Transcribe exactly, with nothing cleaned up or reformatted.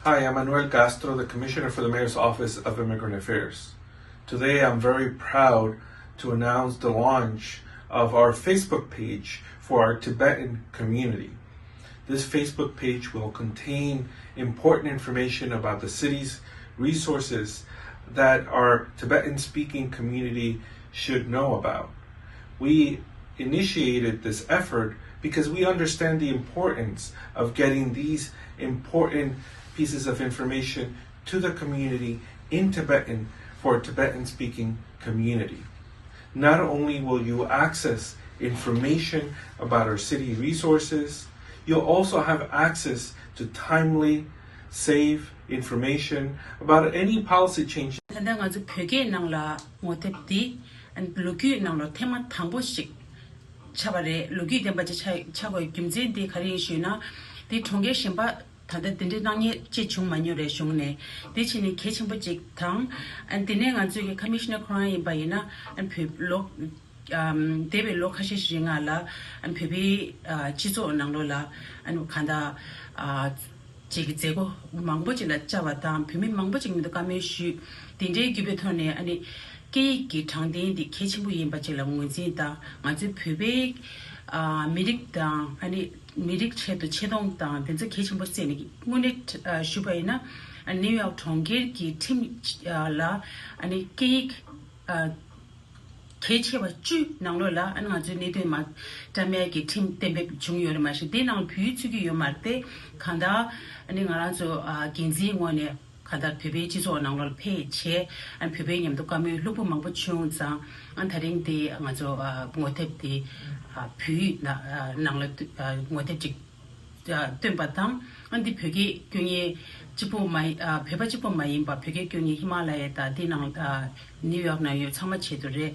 Hi, I'm Manuel Castro, the Commissioner for the Mayor's Office of Immigrant Affairs. Today, I'm very proud to announce the launch of our Facebook page for our Tibetan community. This Facebook page will contain important information about the city's resources that our Tibetan speaking community should know about. We initiated this effort because we understand the importance of getting these important pieces of information to the community in Tibetan for a Tibetan speaking community. Not only will you access information about our city resources, you'll also have access to timely, safe information about any policy changes. ད་ལྟ་ང་ཚོ་བོད་སྐད་ནང་ལ་ངོ་དེབ་འདི་ལོ་རྒྱུས་ནང་ལ་ཐེངས་མ་དང་པོ་ཞིག་ཆགས་པ་རེད། ལོ་རྒྱུས་ལྡན་པ་ཅིག་ཆགས་ཆགས་དགོས་རྒྱུ་མཚན་འདི་ག་རེ་ཡིན་ཞུས་ན། འདི་གྲོང་ཁྱེར་གཞན་པ་ད་ལྟ་འདི་འདྲའི་གནང་མཁན་ཅིག་བྱུང་མ་མྱོང་རེད་གཞུང་ནས། འདི་ཕྱིན་ནས་གལ་ཆེན་པོ་ཅིག་དང་། ཨ་འདི་ནས་ང་ཚོའི་གི་ཁ་མི་ཤི་ནར་ཁོ་རང་ཡིན་པ་ཡིན་ན། ཨ་བོད་ལོ་ཨམ་འདས་པའི་ལོ་ཁ་ཤས་ཤིག་རིང་ང་ལ་ཨ་བོད་པའི་ཨ་སྤྱི་ཚོགས་ནང་ལོགས་ལ་ཨ་གང་ལྟར་ཨ་ཅིག་གི་མཛད་སྒོ་མང་པོ་ཅིག་ལ་བཅར་བ་དང་། བོད་མི་མང་པོ་ཅིག་མཉམ་དུ་བཀའ་མོལ་ཞུས། དེ་འདྲའི་བརྒྱུད་པའི་ཐོག་ནས་ཨ་ནི་སྐད་ཡིག་གི་དྲང་བདེན་འདི་གལ་ཆེན་པོ་ཡིན་པ་ཅིག་ལ་ངོས་འཛིན་དང་། ང་ཚོའི་བོད་པའི་ཨ་མི་རིགས་དང་ཨ་ནི་མི་རིགས་ཆེད་དུ་ཆེ་མཐོང་དང་དེ་ཚོ་གལ་ཆེན་པོ་བརྩིས་ནས། དངོས་གནས་ཨ་ཞུས་པ་ཡིན་ན། ཨ་ནིའུ་ཡོག་གྲོང་ཁྱེར་གྱི་ཁྲིམས་ཨ་ལ་ཨ་ནི་སྐད་ཡིག་ཨ་གལ་ཆེ་བ་བཅུ་ནང་ལོགས་ལ་ཨ་ནི་ང་ཚོའི་གནད་དོན་མ་བཀྲམ་ཡས་ཀྱི་ཁྲིམས་གཏན་འབེབས་བྱུང་ཡོད་རེད། མ་གཞི་དེ་ནང་བོད་ཡིག་ཚུད་ཀྱི་ཡོད་མ་རེད་དེ། གང་ལྟར་ཨ་ནི་ང་རང་ཚོ་ཨ་འགན་འཛིན་ངོས་ནས་གང་ལྟར་བོད་པའི་སྤྱི་ཚོགས་ནང་ལོགས་ལ་ཕེབས་བྱས། ཨ་ནི་བོད་པའི་མཉམ་དུ་བཀའ་མོལ་ལྷུག་པོ་མང་པོ་བྱུང་ཙང་། ཨ་ད་རིང་དེ་ང་ཚོ་ཨ་ངོ་དེབ་དེ་ཨ་བོད་ཡིག་ནང་ཨ་ནང་ལ་ཨ་ངོ་དེབ་ཅིག་ཨ་བཏོན་པ་དང་། ཨ་འདི་བོད་སྐད་སྐྱོན་མཁན་གཅིག་པོ་མ་ཡིན། ཨ་བོད་པ་གཅིག་པོ་མ་ཡིན་པ་བོད་སྐད་སྐྱོན་མཁན་ཧི་མ་ལ་ཡ་དང་འདི་ནང་ཨ་ནིའུ་ཡོག་ནང་ཡོད་ཚང་མ་ཆེད་དུ་རེད།